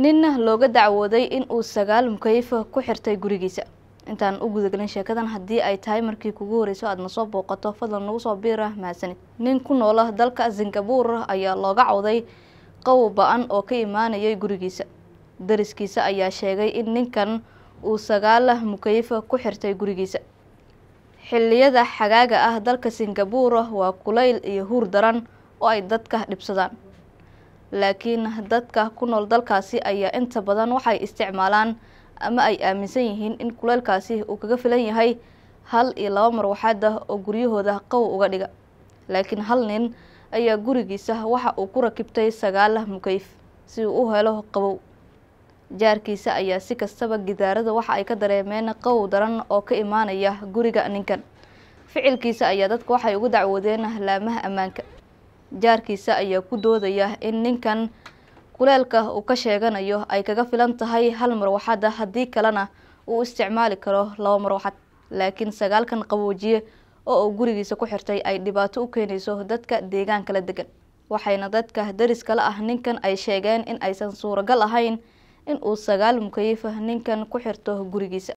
Ninna looga dacwooday in uu 9 mukayf ku xirtay gurigiisa. Intaan u gudagelin sheekadan, haddii ay tahay markii kugu horeyso aad nasoo booqato, fadlan nagu soo biira. Mahadsanid. Nin ku noola dalka Singapore ayaa looga cawday qabow ba-an oo ka imaanayay gurigiisa. Dariskiisa ayaa sheegay in ninkan uu 9 mukayf ku xirtay gurigiisa. Xilliyada xagaaga ah dalka Singapore waa kulayl iyo huur daran oo ay dadka dhibsadaan, laakiin dadka ku nool dalkaasi ayaa inta badan waxay isticmaalaan ama ay aaminsan yihiin in kuleylkaasi uu kaga filan yahay 1 iyo 2 marwaxaada oo guryahooda qabow uga dhiga. Laakiin hal nin ayaa gurigiisa waxa uu ku rakibtay 9 mukayf si uu u helo qabow. Jaarkiisa ayaa si kastaba gidaarada waxa ay ka dareemeen qabow daran oo ka imaanaya guriga ninkan. Ficilkiisa ayaa dadka waxay ugu dacwoodeen laamaha ammaanka. Jaarkiisa ayaa ku doodaya in ninkan kuleelka uu ka sheeganayo ay kaga filan tahay 1 marwaxada, haddii kalena uu isticmaali karo 2 marwaxad, laakiin 9kan qaboojiye oo uu gurigiisa ku xirtay ay dhibaato u keenayso dadka deegaanka la degan. Waxayna dadka dariska la ah ninkan ay sheegeen in aysan suuragal ahayn in uu 9 mukayf ninkan ku xirto gurigiisa.